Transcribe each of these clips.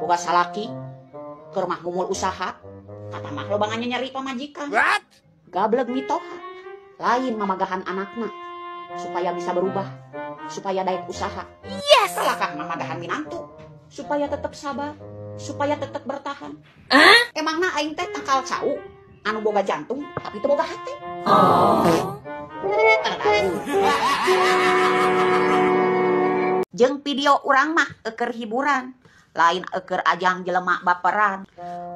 Boga salaki keur mah ngumul usaha, kata mah loba nyeri pamajikan. Gableg mitoha, lain mamagahan anakna supaya bisa berubah, supaya daek usaha. Yes. Kalakah mamagahan minantu supaya tetap sabar, supaya tetap bertahan. Emangna aing teh tangkal cau anu boga jantung tapi teu boga hate. Jeung video urang mah eukeur hiburan, lain eukeur ajang jelema baperan.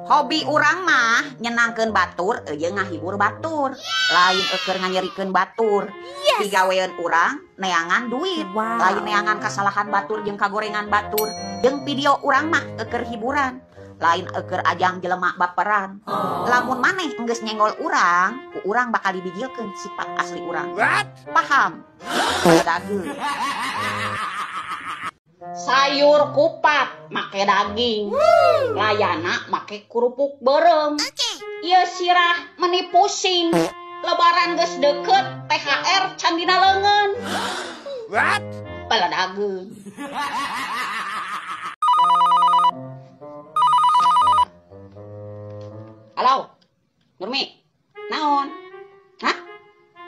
Hobi urang mah nyenangkeun batur jeung ngahibur batur, lain eukeur nganyerikeun batur. Yes. Pigaweun urang neangan duit, Wow. lain neangan kasalahan batur jeung kagorengan batur. Jeung video urang mah eukeur hiburan, lain eukeur ajang jelema baperan. Lamun maneh enggeus nyenggol urang, ku urang bakal dibijilkeun sifat asli urang. Paham? Dageung. Sayur kupat make daging, layana make kerupuk beureum. Ieu sirah meni pusing. Lebaran geus deukeut, THR can dina leungeun. Baladageun. Halo, Nurmi, naon? Hah?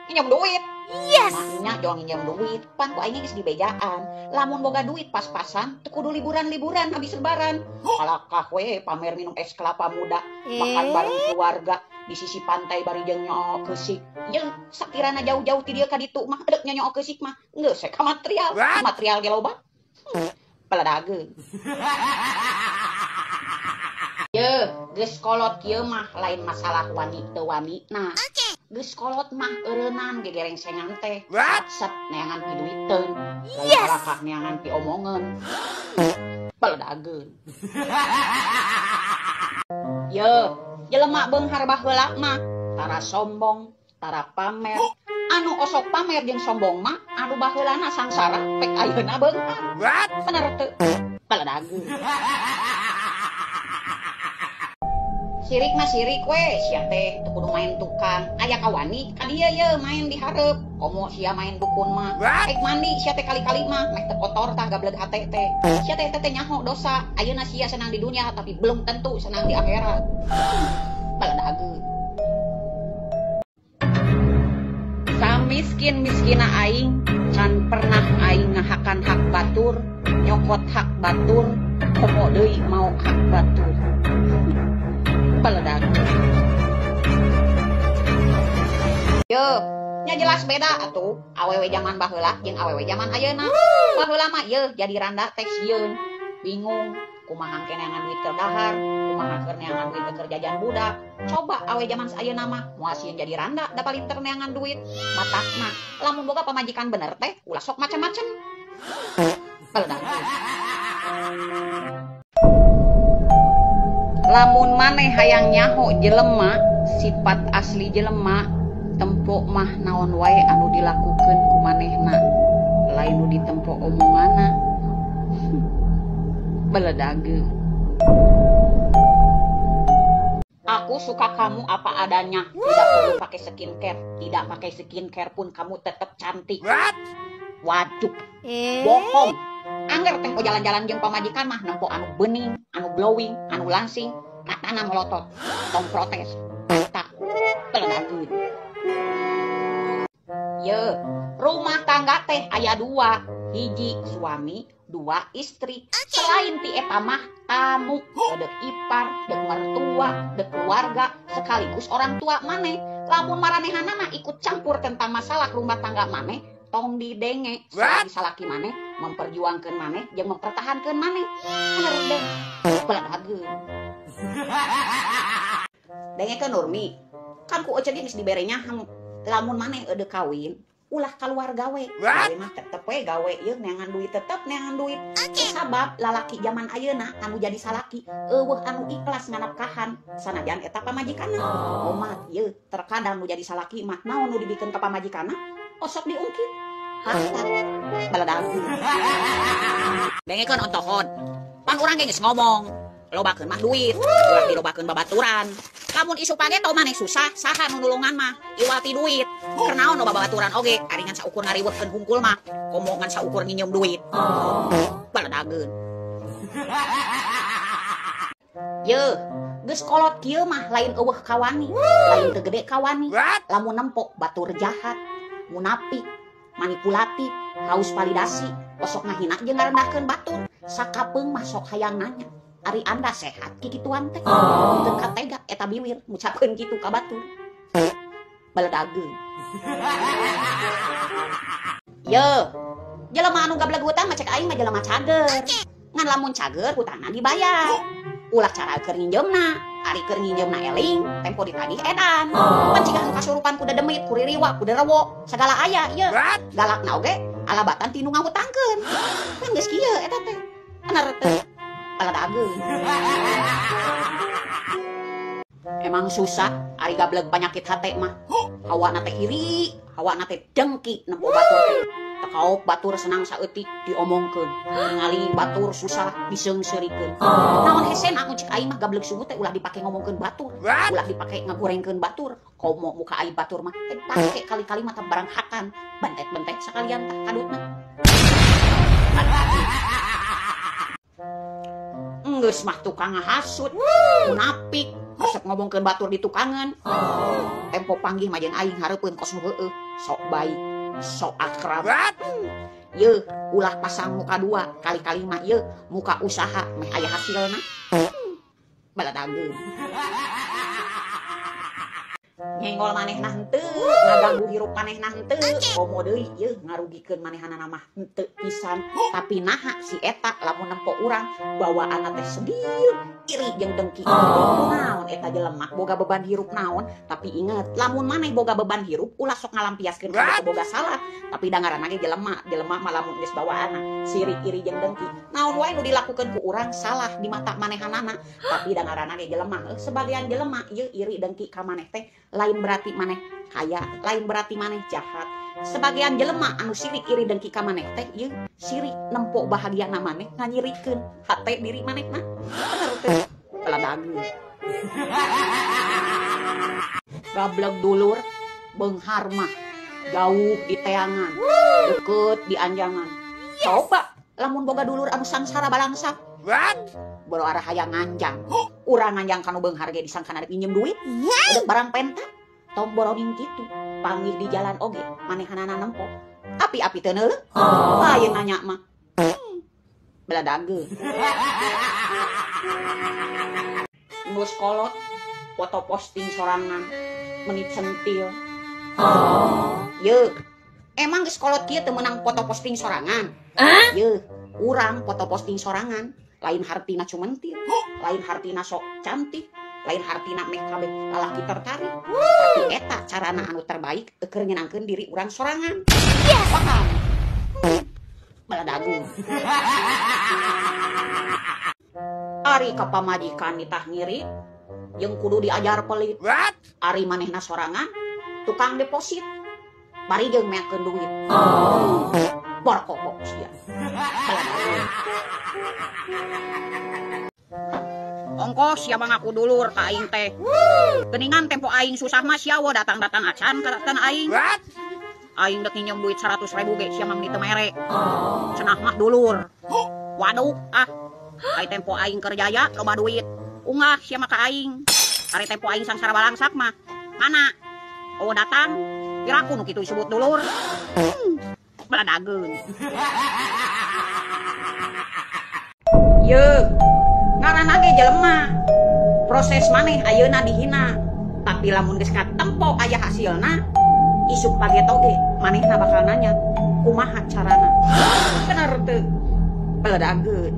Nginjem duit? Yes. Maknya jangan nginjem duit, pan ku aing geus dibejaan. Lamun boga duit pas-pasan, teu kudu liburan-liburan habis lebaran. Kalakah we pamer minum es kelapa muda, makan bareng keluarga di sisi pantai bari jeung nyoo keusik. Jeung sakirana jauh-jauh ti dieu ka ditu mah deuk nyoo keusik mah geus we ka material. Material ge loba. Paladageun. Ye, geus kolot kieu mah lain masalah wani teu wani. Nah, geus kolot mah eureunnan gegerengsengan teh. Set neangan piduiteun, lain Yes. kalakah neangan piomongeun. Baladageun. Ye, jelema beunghar baheula mah tara sombong, tara pamer. Anu osok pamer jeung sombong mah anu baheulana sangsara pek ayeuna beunghar. Bener teu? Baladageun. Sirik mah sirik we, sia teh teu kudu main tukang. Aya kawani ka dieu ye main di hareup. Komo sia main dukun mah. Rek mandi sia teh kali-kali mah meh teu kotor tah gableg hate teh. Sia teh teh nyaho dosa. Ayeuna sia senang di dunia tapi belum tentu senang di akhirat. Baladageun. Samiskin-miskina aing can pernah aing ngahakan hak batur, nyokot hak batur, komo deui mau hak batur. Baladageun. Yo, nya jelas beda atuh awewe zaman baheula jeung awewe zaman ayeuna. Baheula mah yeuh jadi randa teh sieun, bingung kumaha engke neangan duit keur dahar, kumaha keur neangan duit keur jajan budak. Coba awe zaman ayeuna mah moal sieun jadi randa da palinter neangan duit. Matakna lamun boga pamajikan bener teh ulah sok macem-macem. Baladageun. Lamun maneh hayang nyaho jelema, sifat asli jelema, tempo mah naon wae anu dilakukeun ku manehna, lain nu ditempo omonganna. Baladageun. Aku suka kamu apa adanya, tidak perlu pakai skincare, tidak pakai skincare pun kamu tetap cantik. Waduh, bohong. Angger tempo jalan-jalan jeung pamajikan mah nempo anu bening, anu glowing, anu langsing, matana melotot, tong protes. Tak baladageun. Ye, rumah tangga teh aya dua, hiji suami, dua istri. Selain ti eta mah tamu, deuk ipar, deuk mertua, deuk keluarga, sekaligus orang tua maneh. Lamun maranehanana ikut campur tentang masalah rumah tangga maneh, tong didenge. Selagi salaki maneh memperjuangkeun maneh jeung mempertahankeun maneh. Bener deh. Baladageun. Dengekeun Nurmi, kan ku Ece ge geus dibere nyaho. Lamun maneh eueuh kawin, ulah keluar gawe. Gawe mah tetep we gawe ieu neangan duit tetep neangan duit. Sabab lalaki zaman ayeuna anu jadi salaki eueuh anu ikhlas nganapkahan sanajan eta pamajikanna. Omat ieu terkadang nu jadi salaki mah naon nu dibikeun ka pamajikanna osok diungkit. Harta baladageun. Dengekeun ontohon. Pan urang ge geus ngomong, lobakeun mah duit, ulah dilobakeun babaturan. Lamun isu pageto maneh susah, saha nu nulungan mah? Iwati duit. Keur naon loba babaturan oge, ari ngan saukur ngariweuhkeun hungkul mah, komo ngan saukur nginjem duit. Baladageun. Yeuh, geus kolot kieu mah lain eueuh kawani, lain teu gede kawani. Lamun nempo batur jahat, munafik, manipulatif, haus validasi, osok ngahina jeung ngarendahkeun batur. Sakapeung mah sok hayang nanya, ari anda sehat kikituan teh? Teu katega eta biwir ngucapkeun kitu ka batur. Baledageung. Yeuh, jelema anu gableg hutang mah cek aing mah jelema cager. Ngan lamun cager hutangna dibayar. Ulah cara keur nginjeumna, ari keur nginjeumna eling, tempo ditagih edan. Pan ciga anu kasurupan kuda demit, kuririwa, kuda rewo, sagala aya ieu. Galakna oge alabatan ti nu ngahutangkeun. Kan geus kieu eta teh. Bener teh. Baladageun. Emang susah ari gableg panyakit hate mah. Hawana teh iri, hawana teh dengki nempo batur teh. Tekaop batur senang saeutik diomongkeun, ningali batur susah diseungseurikeun. Naon hesena aku cek aing mah gableg subuh teh ulah dipake ngomongkeun batur, ulah dipake ngagorengkeun batur. Komo muka aing batur mah teh pake kali-kali mah barang hakan, bentet-bentet sakalian tah kadutna. Geus mah tukang ngahasut, munafik, resep ngomongkeun batur di tukangan. Tempo panggih mah jeung aing hareupeun kos nu heueuh, sok baik, sok akrab. Yeuh, ulah pasang muka dua, kali-kali mah yeuh muka usaha meh aya hasilna. Baladageun. Nyenggol manehna henteu, ngaganggu hirup manehna henteu, komo deui yeuh ngarugikeun manehanana mah henteu pisan. Tapi naha si eta lamun nempo urang bawaanna teh sedih, iri jeung dengki. Naon eta jelema boga beban hirup naon, tapi inget lamun maneh boga beban hirup ulah sok ngalampiaskeun ka boga salah. Tapi da ngaranna ge jelema, jelema mah lamun geus bawaanna sirik iri jeung dengki. Naon wae nu dilakukeun ku urang salah di mata manehanana, tapi da ngaranna ge jelema. Sebagian jelema ieu iri dengki ka maneh teh lain berarti maneh kaya, lain berarti maneh jahat. Sebagian jelema anu sirik iri dengki ka maneh teh ieu sirik nempo bahagiana maneh nganyirikeun hate diri manehna. Bener teh. Baladageun. Gableg dulur beunghar mah jauh di teangan, deket di anjangan. Coba lamun boga dulur anu sangsara balangsa. Boro arah hayang nganjang. Urang nganjang kanu beunghar ge disangkana rek minjem duit. Udah barang penta. Tong boroning kitu. Panggih di jalan oge manehanana nempo. Api-api teu neuleuh. Lain nanya mah. Baladageun. Geus kolot foto posting sorangan menit sentil. Yeuh, emang geus kolot kieu teu meunang foto posting sorangan? Yeuh, urang foto posting sorangan lain hartina cumentil, lain hartina sok cantik, lain hartina meh kabeh lalaki tertarik. Tapi eta carana anu terbaik keur nyenangkeun diri urang sorangan. Paham? Baladageun. Ari ka pamajikan nitah ngirit jeung kudu diajar pelit. Ari manehna sorangan tukang deposit bari jeung meakeun duit. Borkokok sia. Ongkos sia mah ngaku dulur ka aing teh. Geuningan tempo aing susah mah sia wo datang-datang acan ka tanah aing. Aing dek nginjem duit 100.000 ge sia mah teu mere. Cenah mah dulur. Waduh ah. Ai tempo aing keur jaya loba duit. Ungah sia mah ka aing. Ari tempo aing sangsara balangsak mah. Mana? Oh datang. Piraku nu kitu disebut dulur. Baladageun. Yeuh, ngaranna ge jelema. Proses maneh ayeuna dihina. Tapi lamun geus katempo aya hasilna, isuk pageto ge manehna bakal nanya, kumaha carana? Bener teu? Baladageun.